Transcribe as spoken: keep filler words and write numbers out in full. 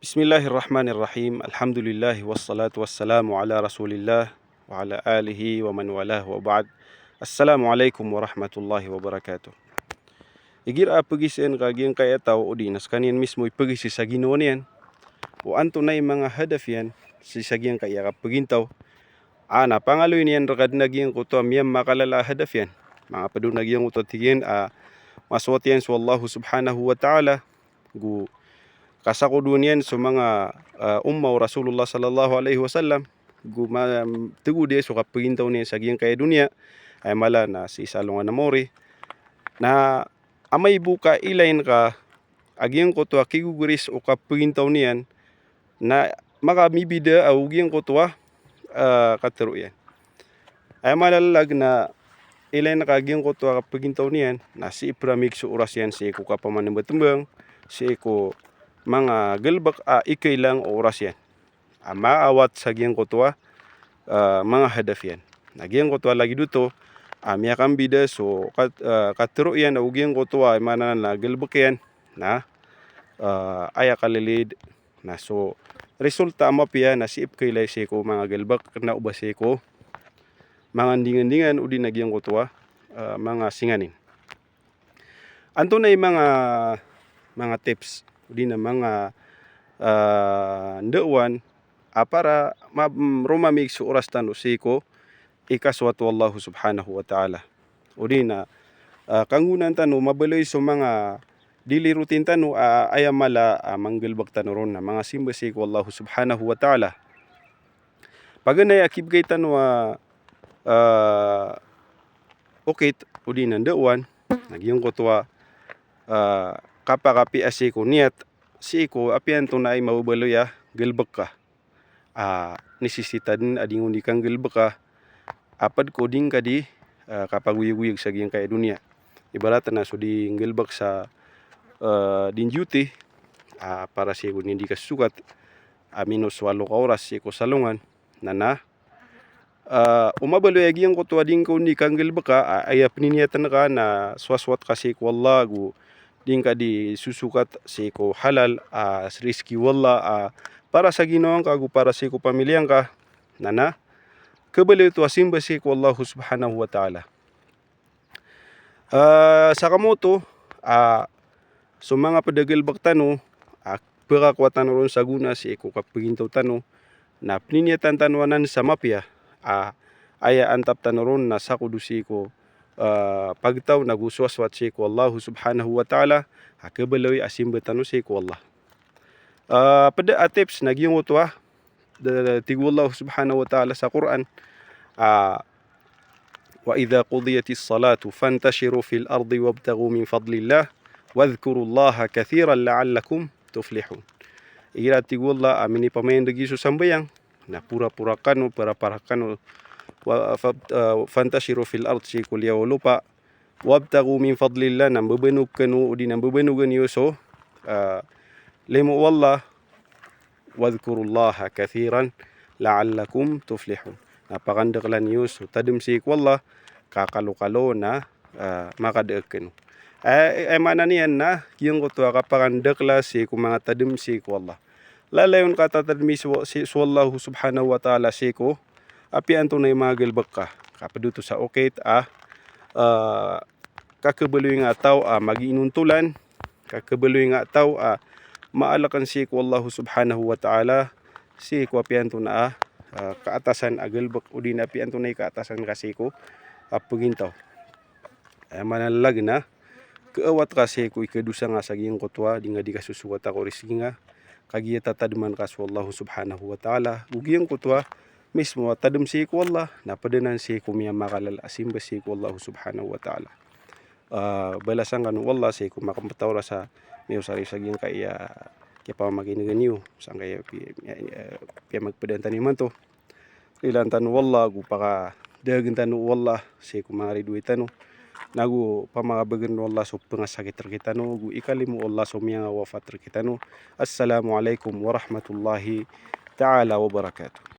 Bismillahirrahmanirrahim. Alhamdulillah, wassalatu wassalamu ala Rasulillah wa ala alihi wa man walah, wa ba'd. Assalamu alaikum warahmatullahi wabarakatuh. Igira a pegisen ka giyangkaya taw odi na sekaniyan mismo i pegisi sa ginawa niyan o antonaa i manga hadaf iyan sii sa giyangkaya kapegintaw. A, na pangaloy niyan reka den a giyangkoto a miyamakalala a hadaf iyan. Manga ped on a giyangkoto a tig iyan a masowat iyan so Allahu subhanahu wa ta'ala, go kasakodowan iyan so manga, ah, umma o Rasulullah sallallahu alaihi wasallam, go ma-, tegod iyan so kapegintaw niyan sa giyangkaya doniya, aya mala na sii sa alongan a maori. Na amay bo ka ilayin ka a giyangkoto a kigogoris o kapegintaw niyan, na makamibida ago giyangkoto a, ah, katero iyan. Aya mala lalag na ilayin ka a giyangkoto a kapegintaw niyan, na sii peramig so oras iyan sii ko kapamanembetembang, sii ko manga galebek a ikailang o oras iyan a maawat sa giyangkoto a, ah, manga hadaf iyan. Na giyangkoto a lagid oto a miyakambida so kat-, ah, katero iyan ago giyangkoto a aya maana na galebek iyan na, ah, aya kalilid. Na so resulta a mapiya na sii pekailay sii ko manga galebek kena o ba sii ko manga ndingandingan odi na giyangkoto a, ah, manga singanin. Antonaa i manga, manga tips odi na manga, ah, ndaowan a para ma-, mm, romamig so oras tano sii ko ikasowat o Allahu subhanahu wa ta'ala. Odi na, ah, kanggonaan tano mabaloy so manga daily routine tano a, aya mala a manggalebek tano ron na manga simba sii ko Allahu subhanahu wa ta'ala. Paganay a kibegay tano a, ah, okit odi na ndaowan na giyangkoto a, ah, kapakapiya sii ko niyat sii ko apiya antonaa i mababaloy a galebek ka. Ah, nisisita den a di ngka di kanggalebeka a ped ko di ngka di, ah, kapagoyagoyag sa giyangkaya doniya. Ibarat na so di nggalebek sa, ah, di duty, ah, para sii ko di kasosokat a minos walo ka oras sii ko salongan, na na, ah, o mabaloy a giyangkoto a di ngka di kanggalebeka a, aya peniniyatan ka na sowasowat ka sii ko Allah ago di ngka di sosokat sii ko halal a rizki o Allah a para sa ginawa ngka ago para sii ko pamilya ngka, na na khabaloy oto a simba sii ko Allahu subhanahu wa ta'ala. Ah, saka moto, ah, so manga ped a galebek tano a pekakowa tano ron sa gona sii ko kapegintaw tano, na peniniyatan tano anan sa mapiya a aya antap tano ron na sakodo sii ko, ah, pagtaw na go sowasowat sii ko Allahu subhanahu wa ta'ala a khabaloy a simba tano sii ko Allah. Ah, ped a tips na giyangkoto a, da-, da-, tig o Allah subhanahu wa ta'ala sa Qur'an, ah, "Wa idha qudiyatis salatu fantashiru fil ardi wabtaghu min fadlillah, wadhkurullaha kathiran la'allakum tuflihun." Igira tig o Allah a minipamayandeg iyo so sambayang, na porapora kano, parapara kano, wa-, fa-, ah, fantashiru fil ard, sii ko liyawaw o lopa, wabtaghu min fadlillah, na mbabanog kano odi na mbabanogan iyo so, ah, limo o Allah, wadhkurullaha kathiran la'allakum tuflihun. Na pakandakelan iyo so tadem sii ko Allah, ka kalokalo na, ah, makadaeg kano. Eh, eh, maana niyan na giyangkoto a kapakandakela sii ko manga tadem sii ko Allah. Lalayon ka tatademi so, si, so Allah subhanahu wa ta'ala sii ko apiya antonaa i manga galebek ka. Ka ped oto sa okit a, ah, kakhabaloy nga a taw a magiinontolan, kakhabaloy nga a taw a maalakan sii ko Allah subhanahu wa ta'ala sii ko apiya antonaa a, ah, kaatasan a galebek odi na apiya antonaa i kaatasan ka sii ko, ah, pegintaw. Aya maana lalag na kaawat ka sii ko ikadosa nga sa giyangkoto a di nga di kasosowata ko rizki nga, kagiya tatademan ka so Allah subhanahu wa ta'ala, go giyangkoto a mismo a tadem sii ko Allah, na ped anan sii ko miyamakalala a simba sii ko Allah subhanahu wa ta'ala. Ah, balasan kano o Allah sii ko makapetawra sa miyaosar iyo sa giyangkaya kiyapamaginagan iyo, sangkaya pi-, eh, piyamagpedaan tano imanto. Rilaan tano o Allah, go pakadaegen tano o Allah sii ko manga ridoay tano. Nago pamangabegen o Allah so pengasakit rektano, go ikalimo o Allah so miyangawafat rektano. Assalamu alaikum warahmatullahi ta'ala wabarakatuh.